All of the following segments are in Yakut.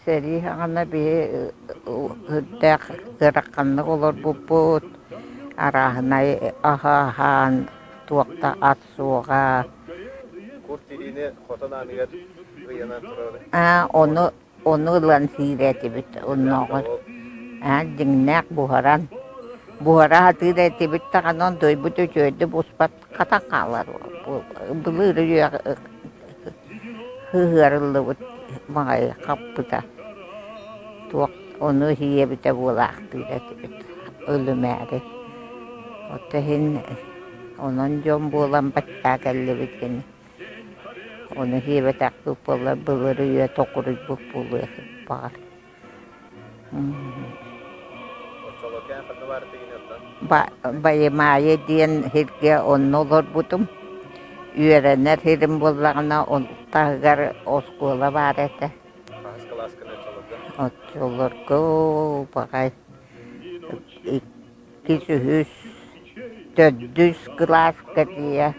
Сэрии саҕана биһи үрдээх ыараханнык олорбуппут, арааһынай аһы аһаан, туох да ас суоҕа. Кур тириини хотон ааныгар ыйанан турар. Аа, ону ону ылан сиир этибит оннооҕор. Аа, дьиҥнээх буһаран, буһара сатыыр этибит даҕаны дойбут үчүгэйдик буспат хатан хаалар. Былыр үйэ Сыһыарыллыбыт баҕайы хаппыта, туох ону иһийэбитэ буолаахтыыр этибит өлүмээри. Оттон иһин онон дьон буолан баччаа кэллибит ини. Ону иһиэбэтэхпит буоллар былыр үйэ токуруйбут буолуо баҕар. Байымаайы диэн сиргэ онно олорбутум. Үөрэнэр сирим буоллаҕына ол таһыгар оскуола баар этэ. Оччолорго баҕай иккис, үһүс, төрдүс кылааска тиийэ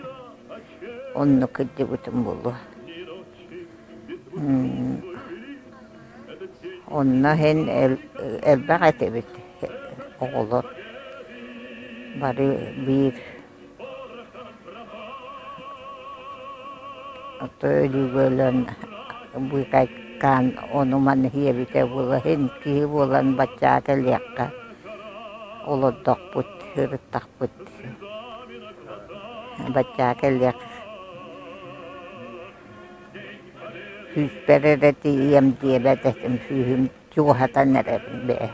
оннук кырдьыбытым буолуо. Онно иһин элбэх этибит оҕолор бары биир ото өлүүгэ өлөн быыкайкаан ону-маны сиэбитэ буола иһин киһи буолан баччаа кэлиэххэ олордохпут сырыттахпыт баччаа кэлиэх Сүүспэр эрэ тиийиэм диэбэт этим, сүүһүм чугаһатан эрэбин бээ.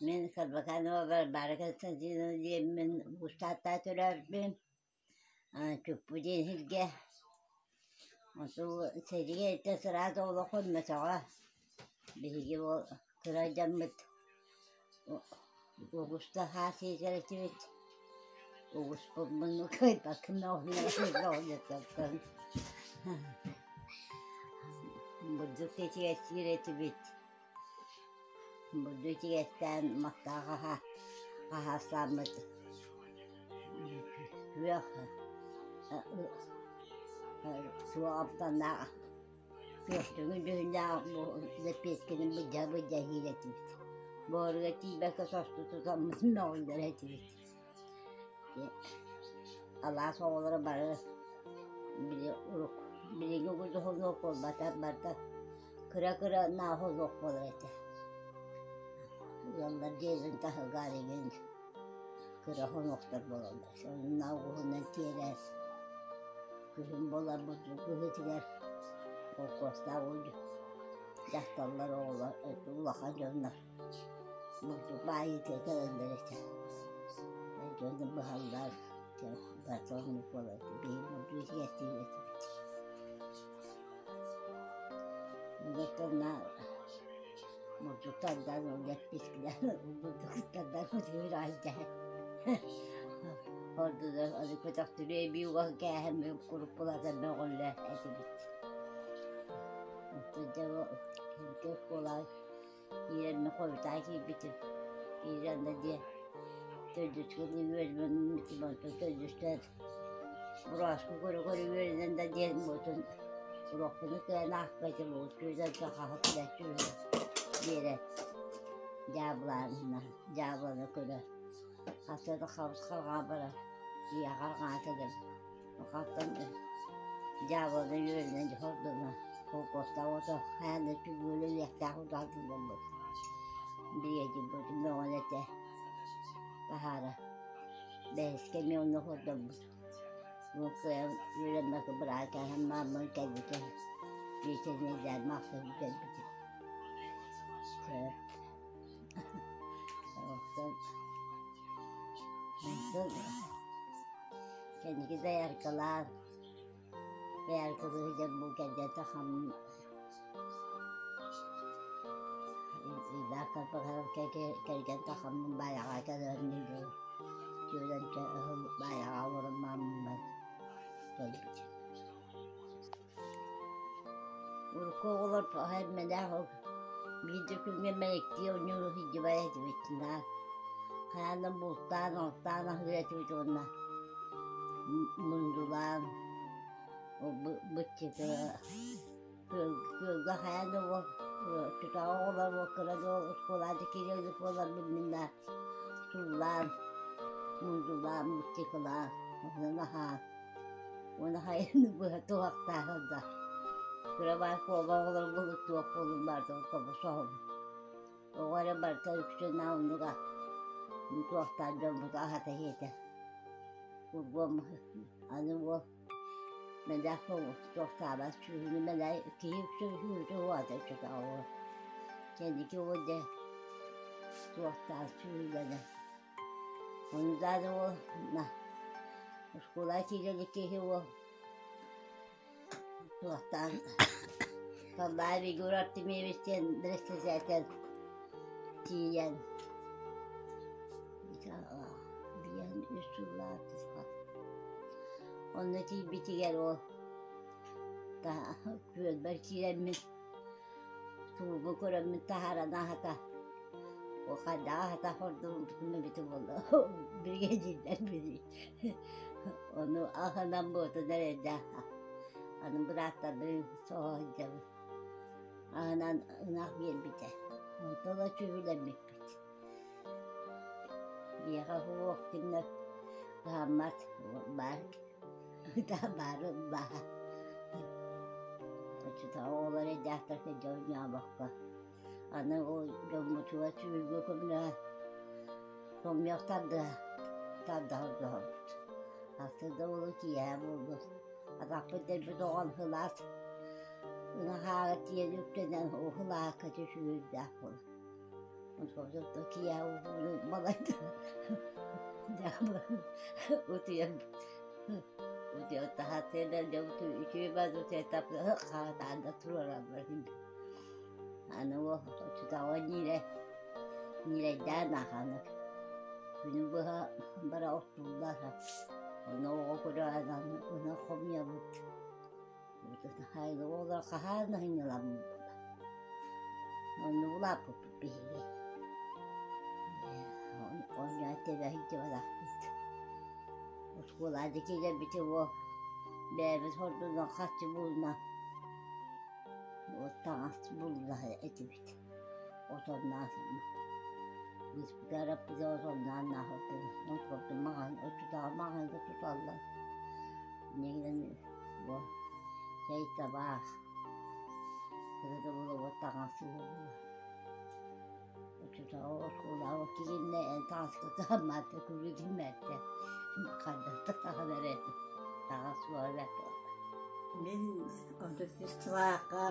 Мин Карбаканова Варвара Константиновна диэммин Уустааттаа төрөөбүппүн. Чуппу диэн сиргэ. Оту сэриигэ эрдэ сыраат олох хоннотоҕо. Биһиги ол кыра дьоммут Угуста хаас иитэр этибит. Угуспут мунну кыайбаккын Бурдук титигэстиир этибит. Бурдук тигэстээн мастаах аһа хаһаастааммыт күөх суох амтаннаах Күөхтүҥү дьүһүннээх бу лэппиэскэни быдьа-быдьа иһиир этибит. Буоруга тиийбэккэ состу тутаммыт мөҕүллэр этибит. Алаас оҕолоро бары били урук билиҥҥи курдук хонуок буолбатах барыта кыра-кыра наа хонуок буолар этэ. Ыаллар дьиэлэрин таһыгар игин кыра хонуоктар буолаллар. Сонунна оҕуһунан тиэрэ Күһүн буоларбыт быһыытыгар холкуостаах дьахталлар, оҕолор, улахан дьоннор бурдук баайыытыгар кэлэллэр этэ. Дьону быһаллар, барыта оннук буолар этэ. Биһиги бурдук итигэстиир этибит. Онтон бурдук тардан лэппиэскилээн бурдук тардан Ордугар ону көтөхтүрүө эбии уган кээһэн куруппулата мөҕүллэ этибит. Оттон дьэ бу кэнники оскуолаҕа киирэммин хойутаан киирбитим. Киирэн да диэн төрдүскэ үөрэммитим, онтон төрдүстэн бырааска көрө-көрө үөрэнэн да диэн буотун уруокпуну кыайан аахпатым, күүтэн хаһыс биэрэн дьаабылаанна дьаабылана көрө Хаста да хабыс халҕаа барар, ийэҕэ арҕаа кэлэр. Хантан дьаабылана үөрэнэн дьоһордоно, холкуостаах ото хайаан да түгүөлэ үөрэхтээх утаатын буолбут. Биригэдьиирбитин мөҕөн этэ таһаара. Бэһискэ эмиэ онно хордоммут. Бу кыайан үөрэммэккэ быраат кээһэн мааммын кэлбитэ. Биэчэринэйдээн махсар бүтэрбитим. Сөп. Онтон кэнники дояркалаан, дояркалыы сылдьан бу кэргэнтэ хам кэргэн тахаммын баайаҕа кэлэн түөлэнчэ баайаҕа олорон мааммын кэлбит. Урукку оҕолор эрмэлээх биирдэ күҥҥэ мэниктии оонньуур сылдьыбат этибит наар хайаан да бултаан алтаан аһыыр этибит уонна мундулаан быччыты Күөлгэ хайа да уол, тутаах оҕолор уол кыра да уол оскуолаҕа киирэ илик буоларбын мин да суулаан, мундулаан, мустикалаан, онон аһаан уонна хайаны быһа туһахтаан да кыра баар куоба оҕолор булуттуох буолун баардын хобу соһобун. Оҕо эрэ барыта үксүн оннуга туохтаах дьоммут аһата иһиэтэ. Кургуом аны уол мэлээх туохтаабат сүөһүнү мэлээ киһи үксүн сүөһүтэ уһаата үчүгэйэ кэнники уол дьэ туохтаах сүөһүлэнэ. Ону даҕаны уол на оскуолаҕа киирэ илик киһи уол туохтаан Саллаев Егор Артемьевич диэн бэрэссэдээтэл тиийэн биэн үс сыллаах Онно тиийбитигэр ол күөлбэр киирэммин тугу көрөммүн таһааран аһата ол хайдах аһата хордуурбутун эбитэ буолла биригэдьиирдэр билии Ону аһынан буотун эрэйдээх аны бырааттарбын соһо сылдьабын. Аһынан ынах биэрбитэ. Онтон ыла сүбүлэммиппит. Биһиэхэ суох кимнэ кыһаммат баар баары баара. Оччотооҕу оҕолор эрэйдээхтэр сылдьан оонньообокко. Аны ол дьоммутугар сүбүлгэ көмөлөһө хомуйах тардыһа тардаһар дьоһорбут. Сарсыарда буолан киэһэ буоллун атахпыт дэлби тоҕон сылаас ынах ааҕа тиийэн үктэнэн ол сылааска сүһүрдээх буолар. Онтон киэһэ балайда утуйан утуйан таһааттыыр дьэ үчүгэй баҕайы утуйан хаһытаан да туруораллар Аны уол оччотооҕу ньиирэ ньирэйдээн ааханык күнү быһа бара оттууллар ону оҕо көрөөн ынах хомуйабыт оҕолор хаһаан аһынньыламмыт оннук улааппыппыт биһиги оонньоон тэбэ сылдьыбатахпыт оскуолаҕа киирэрбитин уол бэйэбит хордунан харчы булунан Таҥас буллаһа этибит отонноон быыспытыгар отонноон ааһыппыт маҕаһыын оччотооҕу маҕаһыынга туталлар инньэ гынан бу чэй табаах кыра да таҥас оччотооҕу оскуолаҕа киириннэ эн таҥаска кыһамматтар күлүгүммэттэр хайдах да таһан эрэ таҥас суоҕа бэрт буолла Мин 33 сылаахха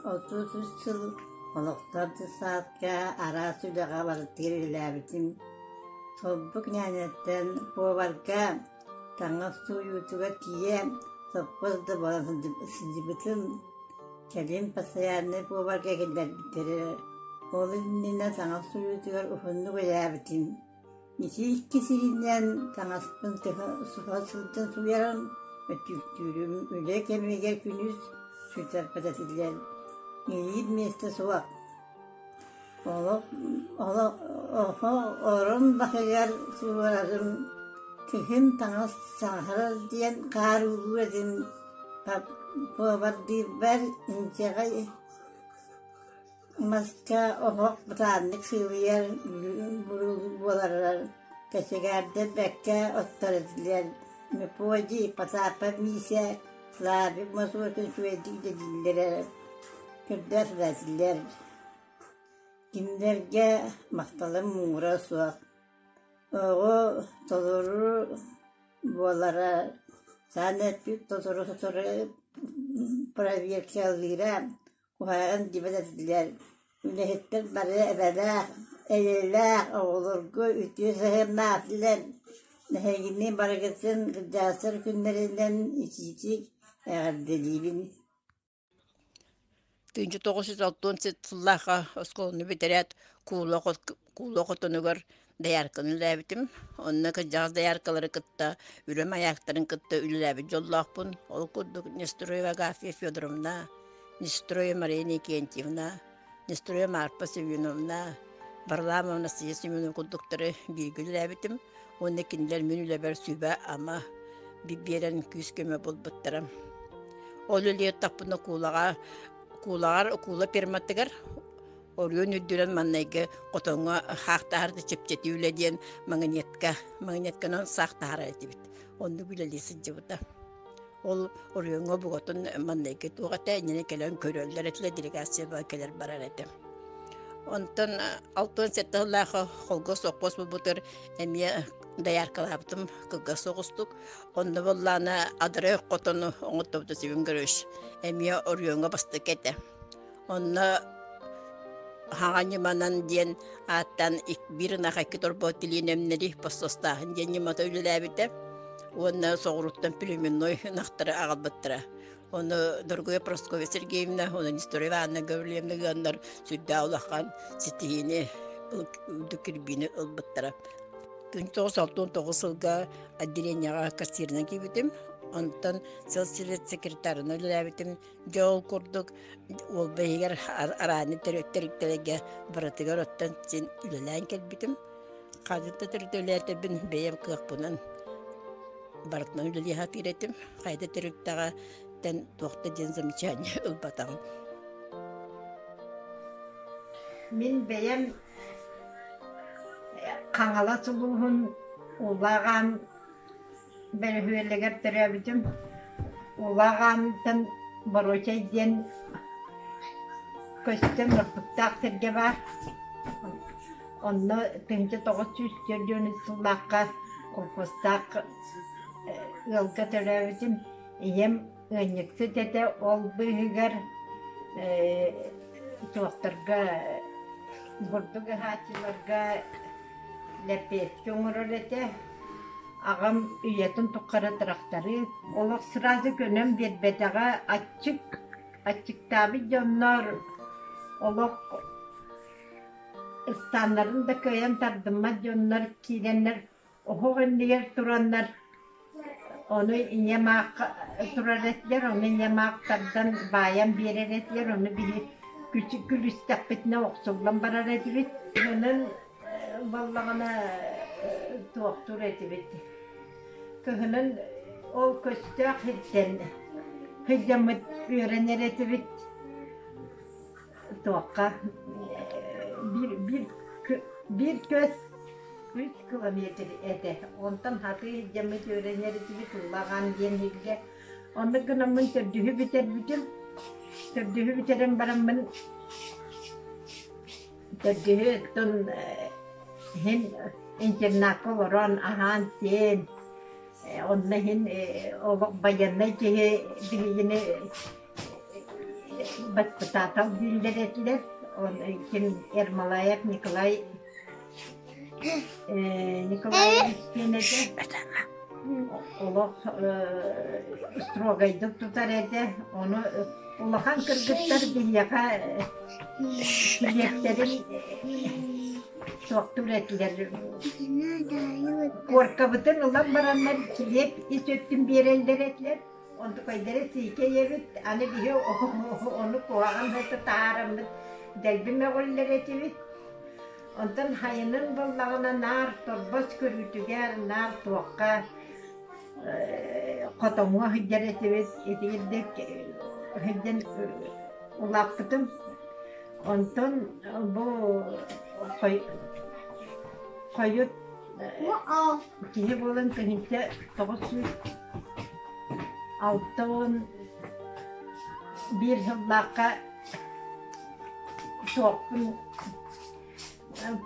33 сыл олохтоох дьыссаатка араас үлэҕэ барытыгар үлэлээбитим. Солбук ньээнэттэн поварга таҥас сууйуутугар тиийэ сопхуос да буолан сылдьыбытым. Кэлин постояннай поварга киллэрбиттэрэ. Ол иннинэ таҥас сууйуутугар уһуннук үлэлээбитим. Ити икки сиринэн таҥаспын суха сылдьан сууйарым, өтүүктүүрүм, үлэ кэмигэр күнүс сүтэрбэт этилэр, иһиир миэстэ суох. Олох олох орон баһыгар суурарым, кыһын таҥас саҥарар диэн хаар уулуур этим, повардыырбар инчэҕэй Маска оһох бытааннык сыылыйар буоларыгар кэчигээрдэр бэккэ оттор этилэр Мефодий, Потапов Миисэ, Славик Мосуотун үчүгэйдик дэтиллэрэ көрдөөх этилэр. Кинилэргэ махталым муҥура суох. Оҕо толору буолара саана эппит сотору-сотору проверкалыыра Куһаҕан диэбэт этилэр, үлэһиттэр бары эбэлээх, эйэлээх, оҕолорго үтүө сыһыаннаах этилэр. Эһигини барыгытын кырдьаҕастар күннэринэн итиитик эҕэрдэлиибин. 1967 сыллаахха оскуоланы бүтэрээт Куула Куула хотонугар доярканы үлэлээбитим. Онно кырдьаҕас дояркалары кытта, үлэ маяктарын кытта үлэлээбит дьоллоохпун. Ол курдук Нестроева Агафья Федоровна, Нестроева Мария Никентьевна, Нестроева Марфа Семеновна, Варламова Анастасия Семеновна курдуктары бииргэ үлэлээбитим. Уонна кинилэр мин үлэбэр сүбэ-ама биэрэн күүс-көмө булбуттара. Ол үлэлиир куулаҕа куулаҕар куула ферматыгар оройуон үрдүнэн маннайгы хотоҥҥо хаахтаһар да чэпчэтии үлэ диэн магнитка магнитканан саах таһаарар этибит. Оннук үлэлии сылдьыбыта. Ол оройуоҥҥа бугатын маннайгы туох этэ иннинэ кэлэн көрөллөр этилэр делегация кэлэр барар этэ. Онтон 67 сыллаах холго сопхуос буолбутугар эмиэ дояркалаабытым кылгас соҕустук. Онно буоллаҕына адырай хотону оҥоттобута Семен Григорьевич эмиэ оройуоҥҥа бастакы этэ. Онно хаҥа ньыманан диэн ааттаан биир ынах икки торбоо тилиинэмнэри постостааһын диэн ньымата үлэлээбитэ уонна соҕурууттан племенной ынахтары аҕалбыттара. Ону Доргуя Прасковья Сергеевна, уонна Нестория Ивановна Гаврильевна ыаннар сүрдээх улахан ситиһиини үрдүк кирбиини ылбыттара. 1969 сылга отделениеҕа кассирынан киирбитим. Онтон сыл секретарынан үлэлээбитим. Дьэ ол курдук уолба иһигэр арааны төрүттэргэ барытыгар оттон син үлэлээн кэлбитим. Ханнык да төрүт үлэлээтэбин бэйэм кыахпынан барытынан үлэлии сатыыр этим. Хайда төрүттэҕэ тэн туох да диэн замечание ылбатаҕым. Мин бэйэм Хаҥалас улууһун Улаҕаан бөрөһүөлэгэр төрөөбүтүм. Улаҕаантан Боруочай диэн көстөн ордуктаах сиргэ баар. Онно 1944 сыллаахха колхозтаах ыалга төрөөбүтүм. Ийэм ыанньыксыт этэ, ол быыһыгар туохтарга бурдук ыһааччыларга лэппиэскэ оҥорор этэ. Аҕам үйэтин тухары тырахтарыы олох сразу көнөн биэрбэтэҕэ, аччык, аччыктаабыт дьоннор олох ыстааннарын да кыайан тардыммат дьоннор киирэннэр оһох иннигэр тураннар ону ийэм аах турар этилэр, ону ийэм аах тардан баайан биэрэр этилэр, ону биһи күлүстэхпитинэ охсуллан барар этибит. Онон буоллаҕына туохтуур этибит. Кыһынын ол көстөөх сиртэн сылдьаммыт үөрэнэр этибит. Туохха биир биир биир көс үс километр этэ. Онтон хатыы сылдьаммыт үөрэнэр этибит Улахан диэн сиргэ. Оннук гынаммын төрдүһү бүтэрбитим. Төрдүһү бүтэрэн бараммын Төрдүһү оттон иһин интернакка олорон аһаан-сиэн онно иһин олох байыаннай киһи биһигини баспытаатал дииллэр этилэр. Ким Ермолаев Николай Николаевич диэн этэ. Олох строгайдык тутар этэ. Ону улахан кыргыттар биһиэхэ килиэптэрин суохтуур этилэр. Куоркабытын ылан бараннар килиэп ис өттүн биэрэллэр этилэр. Онтукайдара сиикэй эбит, аны биһи ону куһаҕан сыта таһаараммыт дэлби мөҕүллэр этибит. Онтон хайынын буллаҕына наар торбос көрүүтүгэр, наар туохха хотоҥҥо сылдьар этибит. Итигирдик сылдьан улааппытым. Онтон бу хойут киһи буолан 1961 сыллаахха туохпун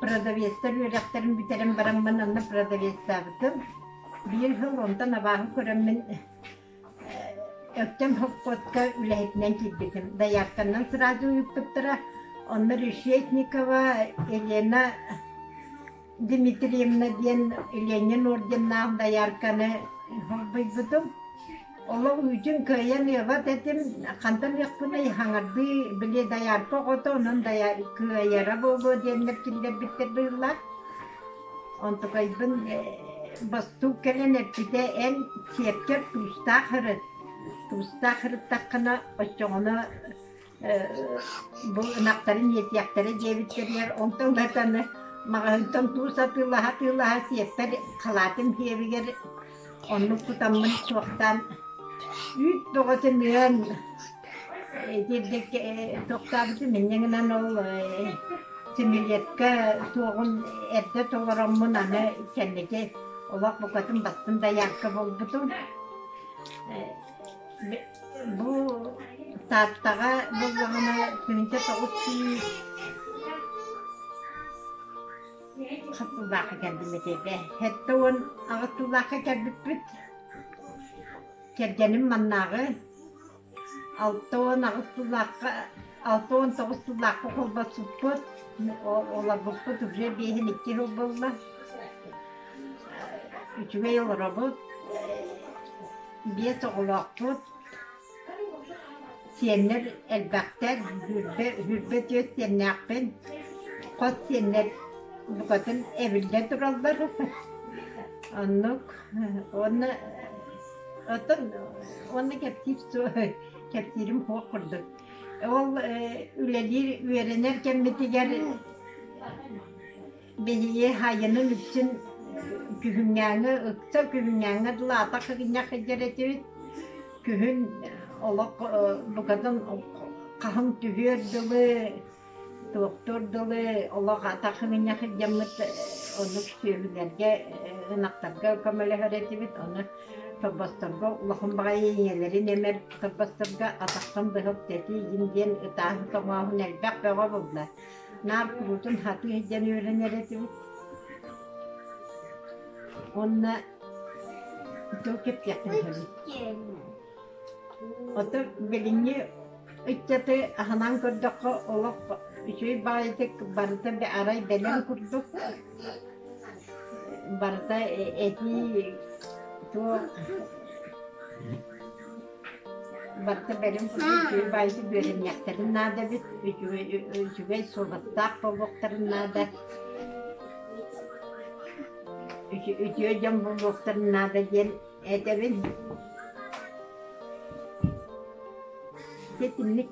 продавецтар үөрэхтэрин бүтэрэн бараммын онно продавецтаабытым. Биир сыл онтон абааһы көрөммүн Өктөм совхозка үлэһитинэн киирбитим. Доярканнан сразу ыыппыттара. Онно Решетникова Елена Дмитриевна диэн Ленин орденнаах доярканы холбуйбутум. Олох үүтүн кыайан ыабат этим, хантан ыахпыный хаҥардыы били доярка оҕото, онон кыайара буолуо диэннэр киллэрбиттэр быһыылаах. Онтукайбын бостуук кэлэн эппитэ, эн сиэпкэр туустаах ырыт, туустаах ырыттаххына оччоҕуна бу ынахтарын иэтиэхтэрэ диэбиттэригэр онтон ылатаны маҕаһыынтан туус атыылаһа-атыылаһа сиэппэр халаатым сиэбигэр оннук тутаммын суохтаан. Үүт бөҕөтүн ыан итирдик тохтообутум инньэ гынан ол семилетка туоҕун эрдэ толороммун аны кэнники олох букатын бастын доярка буолбутум. Бу Тааттаҕа буоллаҕына 1900 хас сыллаахха кэлбим этэ 78 сыллаахха кэлбиппит. Кэргэним маннааҕы 68 сыллаахха 69 сыллаахха холбоспуппут, олорбуппут уже биэһин икки сыл буолла. Үчүгэй олоробут, биэс оҕолоохпут, сиэннэр элбэхтэр, сүүрбэ сүүрбэ түөрт сиэннээхпин, хос сиэннэр букатын эбиллэ тураллар. Оннук уонна оттон уонна кэпсиир кэпсиирим суох курдук. Ол үлэлиир үөрэнэр кэммитигэр Биһиги хайанын үксүн күһүҥҥээҥи ыкса күһүҥҥээҥҥэ дылы атах сыгынньах сылдьар этибит. Күһүн олох букатын хаһыҥ түһүөр дылы, туохтуур дылы олох атах сыгынньах сылдьаммыт оннук сүөһүлэргэ, ынахтарга көмөлөһөр этибит. Ону торбосторго улахан баҕайы ийэлэрин эмэр торбосторго атахтан быһа үктэтии игин диэн ытааһын-тоҥооһун элбэх бөҕө буолла. Наар куруутун хатыы сылдьан үөрэнэр этибит. Уонна тыл кэпсиэхпин сөбүй. Оттон билиҥҥи ыччаты аһынан көрдөххө олох үчүгэй баҕайытык барыта арай бэлэм курдук барыта этии туох Барыта бэлэм курдук үчүгэй баайытык үөрэниэхтэрин наада эбит, үчүгэй үчүгэй суобастаах буолуохтарын наада, үтүө дьон буолуохтарын наада диэн этэбин. Итинник.